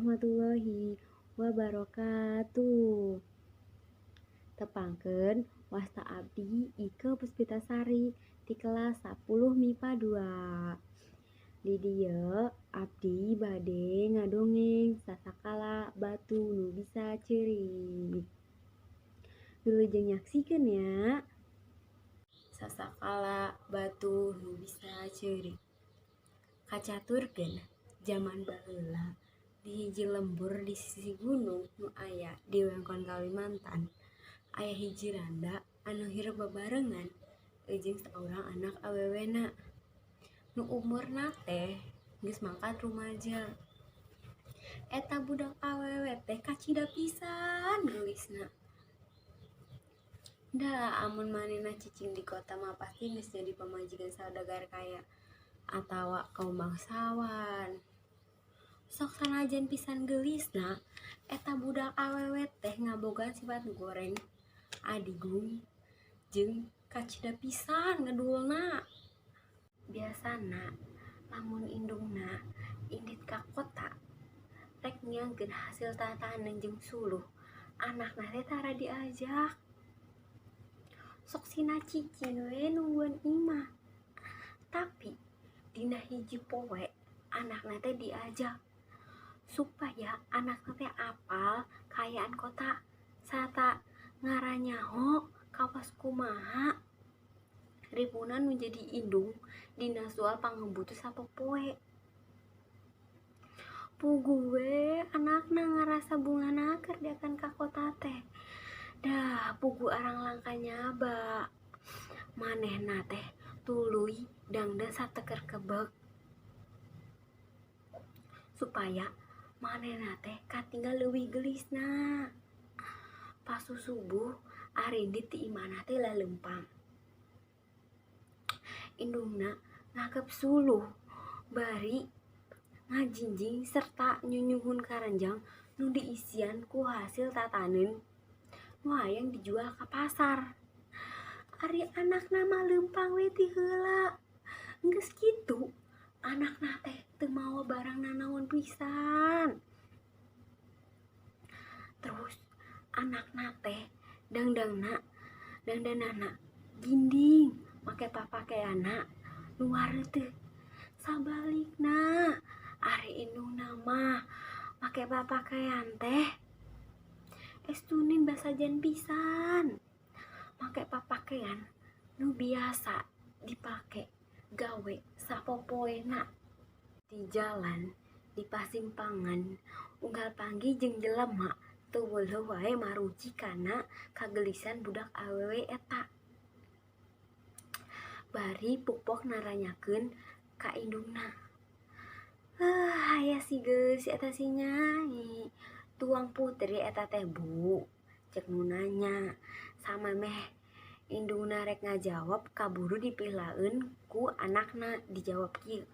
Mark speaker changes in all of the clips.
Speaker 1: warahmatullahi wabarakatuh. Tepangkeun wasta abdi Ike Puspitasari ti kelas 10 MIPA 2. Di dieu abdi bade ngadongeng sasakala batu nu bisa ceurik. Wilujeng nyaksikeun ya. Sasakala batu nu bisa ceurik. Kacaturkeun jaman baheula di hiji lembur di sisih gunung nu aya di wewengkon Kalimantan, aya hiji randa anu hirup babarengan jeung saurang anak awewena nu umurna teh geus mangkat rumaja. Eta budak awewe teh kacida pisan geulisna. Da amun manehna cicing di kota mah pasti geus jadi pamajikan saudagar kaya atawa kaum bangsawan. Sok sanajan pisan geulisna, eta budak awewe teh ngabogaan sifat goreng, adigung, jeung kacida pisan ngedulna. Biasana lamun indungna indit ka kota rek nyiangkeun hasil tatanen jeung suluh, anakna teh tara diajak. Sok sina cicing we nungguan imah. Tapi dina hiji poe anakna teh diajak supaya anakna teh apal kaayaan kota sarta ngaranyaho kawas kumaha ripuna nu jadi indung dina soal pangabutuh sapopoe. Puguh we anakna ngarasa bungahna keur diakan ka kota teh. Dah puguh arang langka nyaba. Manehna teh tuluy dangdan sateker kebek supaya manehna teh katinggal leuwih geulisna. Pas susubuh arindit ti imahna teh laleumpang. Indungna ngakep suluh bari ngajinjing serta nyunyuhun karanjang nu diisian ku hasil tatanen nu hayang dijual ka pasar. Ari anakna mah leumpang we ti heula. Geus kitu anakna teh teu mawa barang nanaon pisan. Terus anakna teh dangdanana ginding make papakeanna nu wareuteuh. Sabalikna ari indungna mah make papakean teh estunin basajan pisan. Make papakean nu biasa dipake gawe sapopoena. Di jalan di pasimpangan unggal panggih jeung jelema teu weuleuh wae maruji kana kageulisan budak awewe eta. Bari pukpok naranyakeun ka indungna. "Heuh aya si geulis eta si Nyai. Tuang putri eta teh Bu," cek nu nanya. Samemeh indungna rek ngajawab kaburu dipilaeun ku anakna dijawab kieu,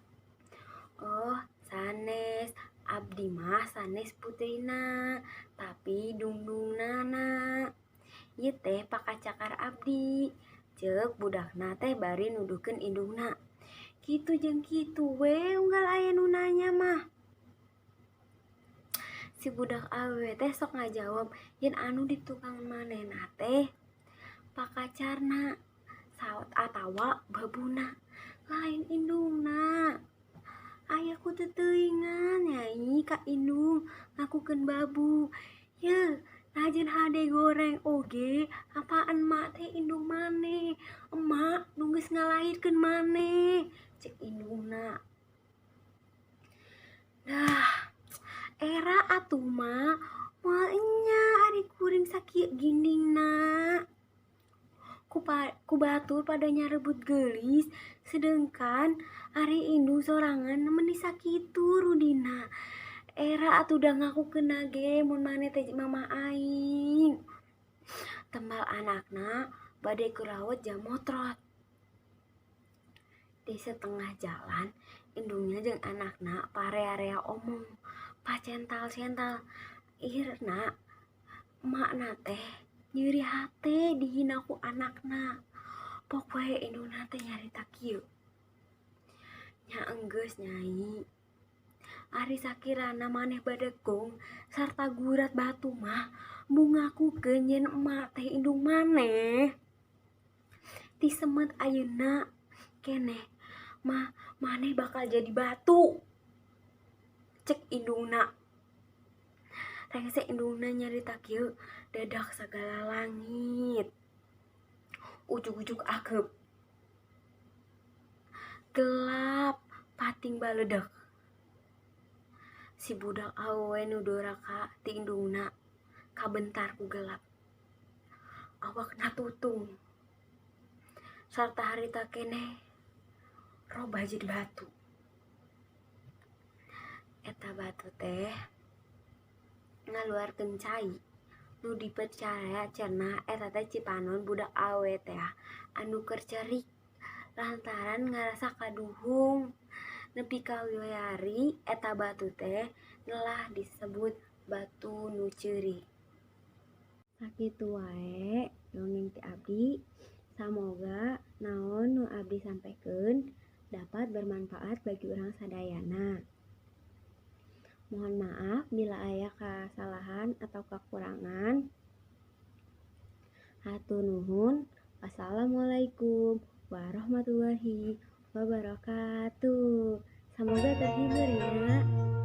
Speaker 1: "Oh sanes, abdi mah sanes putrina tapi dungdungnana. Ieu teh pakacakar abdi," ceuk budakna teh bari nuduhkeun indungna. Kitu jeung kitu we unggal aya nu nanya mah. Si budak awewe teh sok ngajawab yen anu di tukang manehna teh pakacarna atawa babuna, lain indungna. "Aya ku teteuingan Nyai ka indung ngakukeun babu. Yeuh najan hade goreng oge apaan emak teh indung maneh. Emak nu geus ngalahirkeun maneh," cek indungna. Dah era atuh Mak, moal enya ari kuring sakieu gindingna. Ku batur pada nyarebut geulis sedengkan ari indung sorangan meuni sakitu rudina. Era atuh da ngakukeunna ge mun maneh teh mamah aing. Tembal anakna bade kurawat jam motrot. Di setengah jalan indungna jeung anakna parea-rea omong pacental-cental. Irna emakna teh nyeri hate dihina ku anakna. Pok we indungna teh nyarita kieu, "Nya enggeus Nyai, Ari sakirana maneh badegong sarta gurat batu mah embung ngakukeun yen emak teh indung maneh. Ti semet ayeuna keneh mah maneh bakal jadi batu, cek indungna. Rengse indungna nyarita kieu, dadak sagala langit ujug-ujug akeup, gelap pating baledek. Si budak awewe nu doraka ti indungna kabentar ku gelap, awakna tutung sarta harita keneh robah jadi batu. Eta batu teh ngaluarkeun cai nu dipercaya cenah eta teh cipanon budak awewe teh anu keur cerik lantaran ngarasa kaduhung. Nepi ka wayari eta batu teh nelah disebut batu nu ceurik. Sakitu wae dongeng ti abdi, samoga naon nu abdi sampekeun dapat bermanfaat bagi urang sadayana. Mohon maaf bila aya kasalahan atau kakurangan. Hatur nuhun. Wassalamualaikum warahmatullahi wabarakatuh. Semoga terhibur ya.